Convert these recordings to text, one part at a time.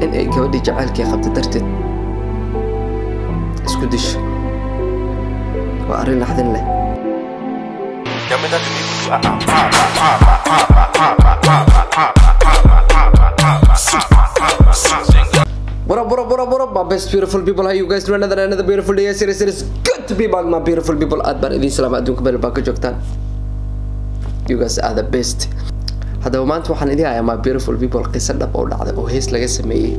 In ay gabadhii jacaylkii qabta darteed isku disho waa arrin naxdin leh. What up, what up, what up, what up, my best beautiful people? How you guys doing? Another beautiful day. Yes, it is good to be back, my beautiful people. Aad baan idin salaam, adduunka meel baa ka joogtaan. You guys are the best. Haddaba maanta waxaan idin hayaa, my beautiful people, qiso dhab oo dhacday oo hees laga sameeyey.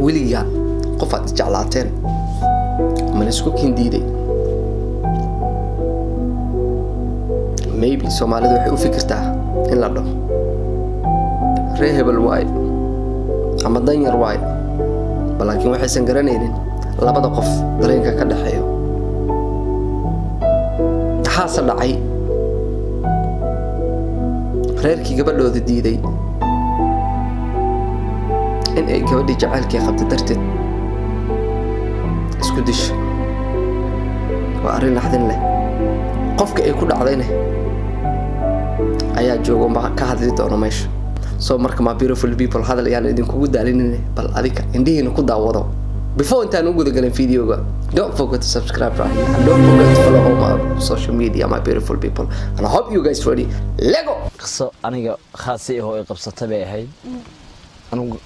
Weligaa qof aad isjeclaateen mana isku kiin diiday? Maybe Soomaalidu waxay u fikirtaa in la dhaho ree hebel waaye ama danyar waaye, laakiin waxaysan garanaynin labada qof dareenka ka dhexeeyo. Maxaase dhacay? Reerkii gabadhooda diiday in ay gabadhii jacaylkii qabta darteed isku disho waa arrin naxdin leh. Qofka ay ku dhacdayna ayaa joogo ma ka hadli doono meesha. So marka, my beautiful people, hadal ayaan idinkugu daalinina, bal adika indhihiina ku daawado. Before intaan u guda galin videoga, don't forget to subscribe right here and don't forget to follow all my social media, my beautiful people, and I hope you guys ready. Lego. Qiso aniga khaasi ah oo ay qabsatay bay ahayd. Anigu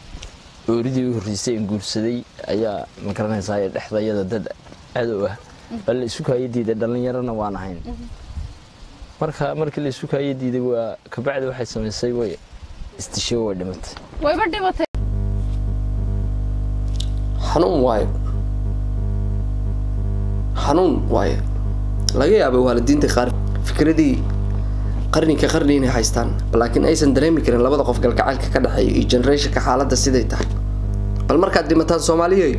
ooridii u horreysay in guursaday ayaa, ma garanaysaa, dhexdayada dad cadow ah bal la isu kaaya diiday. Dhallinyarana waan ahayn. Marka markii la isu kaaya diiday, waa kabacdi waxay samaysay, way isdishay, way dhimatay. Wayba dhimatay. Xanuun waayo, xanuun waayo. Laga yaabay waalidiinta qaar fikradii qarninka qarni inay haystaan, laakiin aysan dareemi karin labada qof galgacaylka ka dhexeeya iyo generationka xaaladda siday tahay. Bal markaad dhimataan, Soomaaliyey,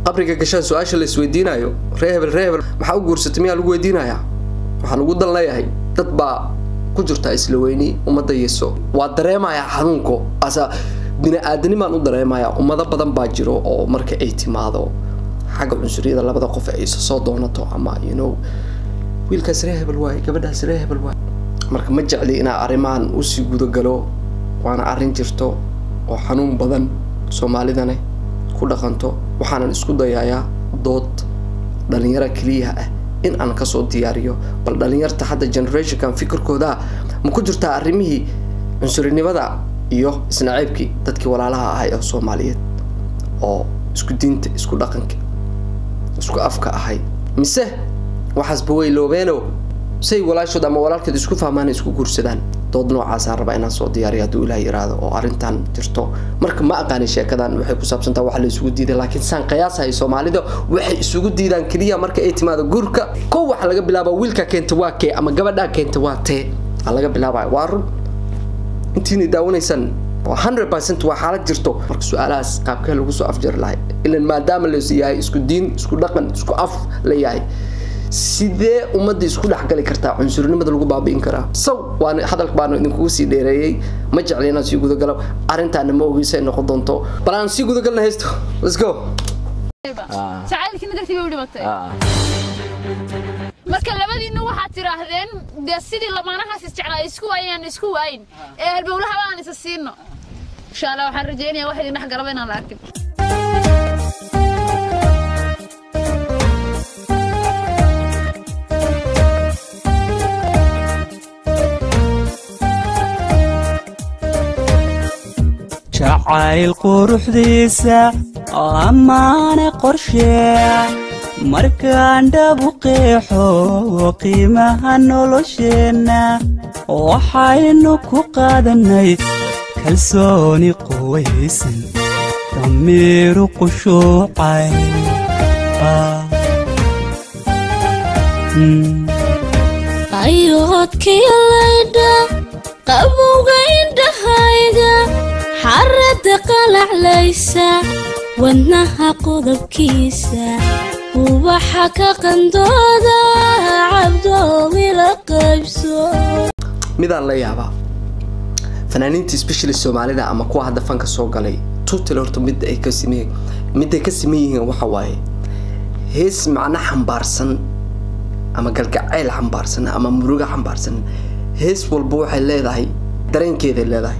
qabriga gashaan, su-aasha la isweydiinayo, ree hebel, ree hebel maxaa u guursatay, miyaa lagu weydiinayaa? Waxaan ugu dan leeyahay dad baa ku jirta isla weyni ummadda yeeso. Waa dareemayaa xanuunko asa bini-aadanimaan u dareemayaa. Ummado badan baa jiro oo marka ay timaado xagga cunsuriyada labada qof ay isa soo doonato ama wiilkaas ree hebel waaye, gabadhaas ree hebel waaye. Marka ma jecli inaa arrimahan usii gudagalo, waana arrin jirto oo xanuun badan Soomaalidane ku dhaqanto. Waxaanan isku dayayaa dood dhalinyaro keliya ah in aan kasoo diyaariyo. Bal dhalinyarta hadda generationkan fikirkooda ma ku jirtaa arrimihii cunsurinimada iyo isnaceybkii dadkii walaalaha ahay oo Soomaaliyeed oo isku diinta, isku dhaqanka, isku afka ahay, mise waxaasba way loobeeno say walaashood ama walaalkeed isku fahmaan isku guursadaan? Dood noocaasaan rabaa inaan soo diyaariyo hadduu Ilaah yiraahdo oo arrintan jirto. Marka ma aqaanin sheekadan waxay ku saabsantaa waxa la isugu diiday, laakiin saan qiyaasahay Soomaalida waxay isugu diidaan keliya marka ay timaado guurka. Kow waxa laga bilaabaa wiilka keenta waa kee ama gabadhaa keenta waa tee aa laga bilaabaya. Waa run, intiinay daawanaysaan waa 100%, waa xaalad jirto. Marka su-aalahaas qaabkee lagu soo afjari lahay? Ilan maadaama la yahay isku diin, isku dhaqan, isku af la yahay, sidee ummadda isku dhexgali kartaa, cunsurinimada lagu baabi'in karaa? Sow waan hadalka baanu idinkugu sii dheereeyey, ma jecli inaan sii gudagalo arrintaana, ma ogeysa ay noqon doonto. Bal aan sii gudagalna haysto. Let's go. Jacaylkiina dartii bay u dhimatay. Marka labadiinnu waxaad tidhaahdeen dee sidii lamaanahaas isjeclaa isku waayeen isku waayin ee halbowlaha aan isa siino. Insha Allah waxaan rajaynayaa wax idin dhex galaba inaan la arkin. Jacayl quruxdiisa ammaane qorshee markaan dhabu qeexo qiimaha nolosheenna, waxaynu ku qaadannay kalsooni quwaysan, damiiru qushuucay. Qayoodkii laydha, qabowga indhahayga, xaradda qalaclaysa wadnaha, qodobkiisa ubaxa ka qandooda, cabdoowila qaybso. Midaan la yaabaa fanaaniinta, especially Soomaalida ama kuwa hadda fanka soo galay total, horta mid ay ka sameeyeen, mid ay ka sameyn yihiin waxa waaye hees macno xambaarsan ama galgacayl xambaarsan ama muruga xambaarsan. Hees walba waxay leedahay dareenkeeday leedahay.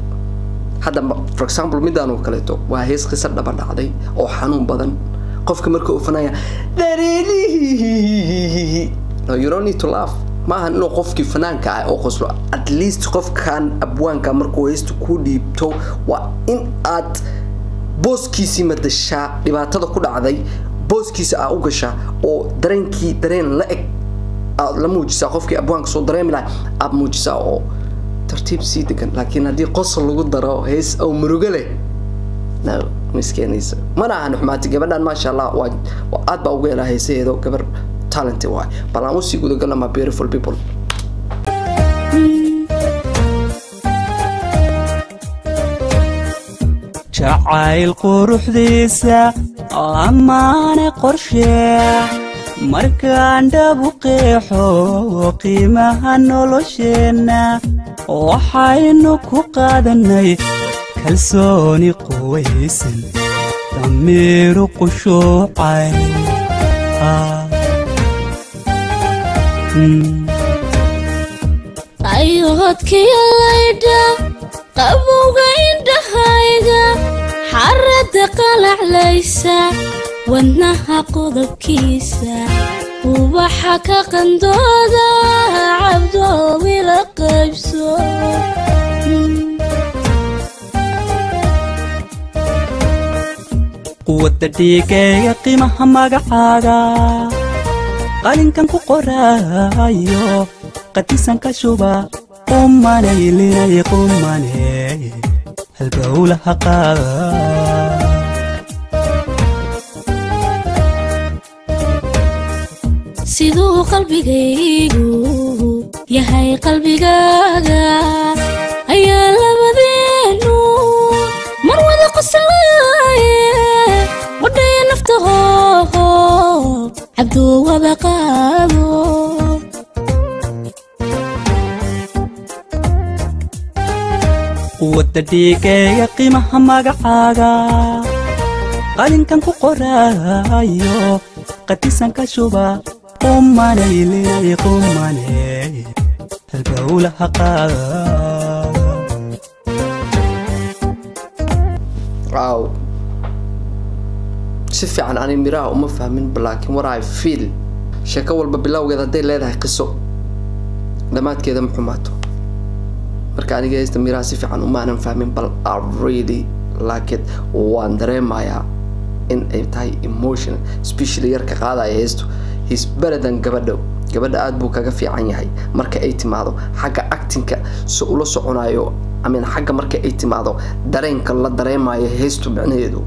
Hadda for example, midaan oo kaleeto waa hees qisa dhaba dhacday oo xanuun badan. Qofka marka uu fanaya dareelihi, no, you don't need to laugh. Maahan inuu qofkii fanaanka ah oo qoslo. At least qofkan abwaanka markuu heesta ku dhiibto, waa in aad booskiisii madashaa, dhibaatada ku dhacday booskiisa aa u gashaa, oo dareenkii dareen la eg aad la muujisaa. Qofkii abwaanka soo dareemi lahay aad muujisaa oo tartiib sii degan. Laakiin haddii qosol lagu daro hees oo murugo leh, no, ma iskeenayso, mana ahan xumaati. Gabadhan, maasha Allah, waa aad baa uga helaa heesaheedo. Gabar talented waay. Bal aan usii gudagalna, my beautiful people. Jacayl quruxdiisa ammaane qorshee, markaan dhabu qeexo qiimaha nolosheenna, waxaynu ku qaadannay kalsooni quwaysan, damiiru qushuucay. Qayoodkiyo laydha, qabowga indhahayga, xaradda qalaclaysa, wadnaha qodobkiisa, ubaxa ka qandooda, cabdoowila qaybso. Quwadda dhiigayga, qiimaha magacaaga, qalinkan ku qoraayo, qadisan ka shuba, qumanay linay qumane halbowlaha qaada. Siduu qalbigaygu yahay qalbigaaga, ayaa labadeenu mar wada qoslaaye, wadhaya naftaho, cabduu wada qaado. Quwadda dhiigayga, qiimaha magacaaga, qalinkan ku qoraayo, qadisan ka shuba, qumanay linay qumane halbowlaha qaada. Wow, si fiican ani miraha uma fahmin, laakiin what I feel, sheeko walba bilowgeeda hadday leedahay qiso, dhammaadkeeda ma xumaato. Marka aniga heesta miraha si fiican umaanan fahmin, bal I really like it. Waan dareemayaa in ay tahay emotional, especially yarka qaadaya heestu. He's better than gabadha. Gabadha aad buu kaga fiican yahay marka ay timaado xagga actingka, so ula soconayo. I mean, xagga marka ay timaado dareenka la dareemayo heestu micnaheedu,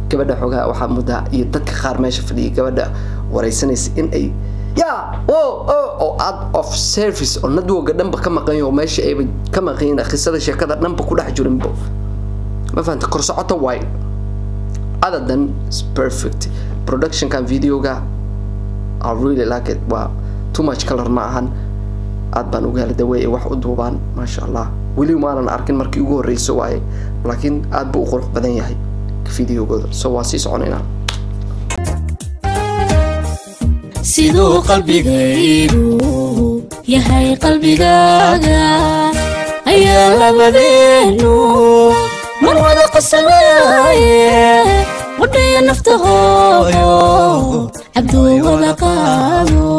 gabadha xoogaa waxaa muddaa iyo dadka qaar meesha fadhiyay gabadha wareysanaysa in ay ya o o oo out of service oo networka dhanba ka maqan yaho, meesha ayba ka maqan yihiin, qisada sheekada dhanba ku dhex jirinbo. Ma fahanta? Kor socoto waay. Other than it's perfect productionkan videoga, I really like it. Waa too much color ma ahan, aad baan uga helay the way ay wax u duubaan, maasha Allah. Weli maanan arkin, markii ugu horreysa waaye, laakiin aad buu u qurux badan yahay videogooda. So waa sii soconaynaa. Siduu qalbigaygu yahay qalbigaaga, ayaa labadeenu mar wada qoslaaye, wadhaya naftaho, cabduu wada qaado.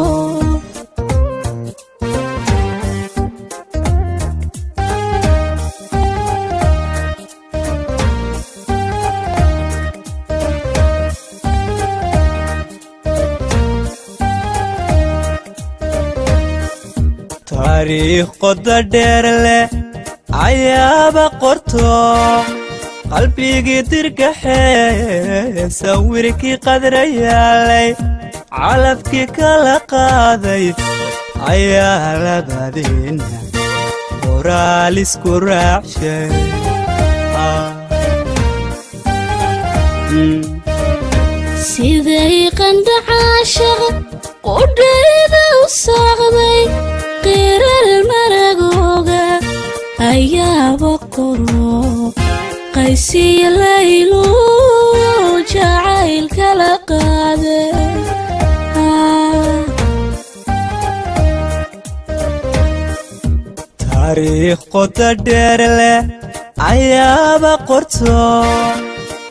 Taariikh qoda dheer leh ayaaba qorto, qalbigii dirgaxee, sawirkii qadrayaalay, calafkii kala qaaday, ayaa labadeenna qoraal isku raacshay. Siday qandhacaashaq qudhayda u saaqday, qiral maragooga ayaaba qoro, qaysiya laylu jacayl kala qaade. Taariikh qoda dheer leh Ayaaba qorto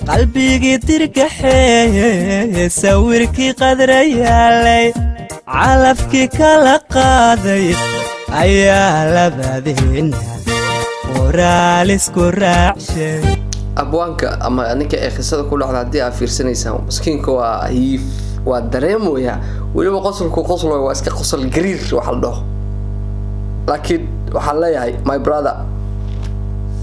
qalbigii dirgaxee, sawirkii qadrayaalay, calafkii kala qaaday ayaa labadeenna qoraal isku raacshay. Abwaanka ama ninka ee qisada ku dhacda haddii aad fiirsanaysaan, miskiinka waa hiif, waa dareemoyaa. Weliba qosolku qosloy waa iska qosol gariir waxa la dhaho, laakiin waxaan leeyahay, my brother,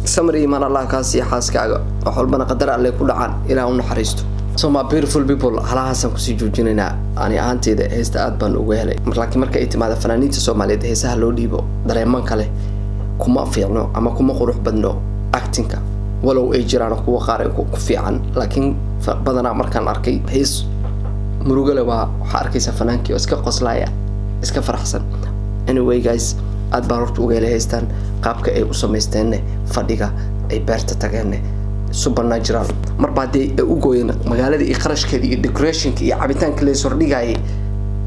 samir iimaan Allah kaa siiya xaaskaaga. Wax walbana qadar alle ku dhacaan, Ilaah u naxariisto. So my beautiful people, halahaasaan kusii joojinaynaa. Ani ahaanteyda heesta aad baan uga helay, laakiin marka ay timaado fanaaniinta Soomaaliyeed heesaha loo dhiibo dareeman kale kuma fiicno ama kuma qurux badno actingka, walow ay jiraan kuwa qaar ay ku fiican, laakiin badanaa markaan arkay hees murugale waa waxaa arkaysa fanaankii oo iska qoslaya, iska faraxsan. Anyway guys, aad baan horta uga helay heystaan, qaabka ay u samaysteenne, fadhiga ay beerta tageenne, supernatural. Marba haddii ay u gooyeen magaalada iyo qarashkeeda iyo decorationka iyo cabitaanka la sordhigayay,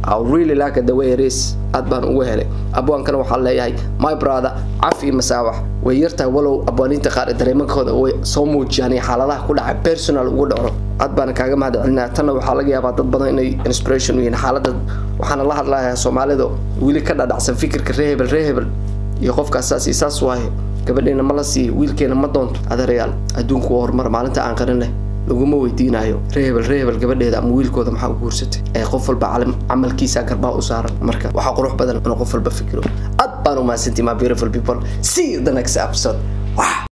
I really like the way it is. Aad baan uga helay. Abwaankana waxaan leeyahay, my brother, cafi iyo masaawax way yartahay, walow abwaaniinta qaar dareemankooda way soo muujiyaan iyo xaaladaha ku dhaca personal ugu dhaco. Aad baana kaaga mahad celinaya. Tanna waxaa laga yaabaa dad badan inay inspiration u yihiin xaaladda. Waxaana la hadlayaa Soomaalida weli ka dhadhacsan fikirka ree hebel, ree hebel iyo qofkaas saas iyo saas waaye, gabadheena ma la siiyo, wiilkeena ma doonto. Adeerayaal, adduunku waa horumar. Maalinta aan qarinleh laguma weydiinayo ree hebel, ree hebel gabadheeda ama wiilkooda maxaa u guursatay, ee qof walba camalkiisa garbaa u saaran. Marka waxaa qurux badan inuu qof walba fikiro. Aad baan u mahadsantihi, my beautiful people. See you the next episode. Wow.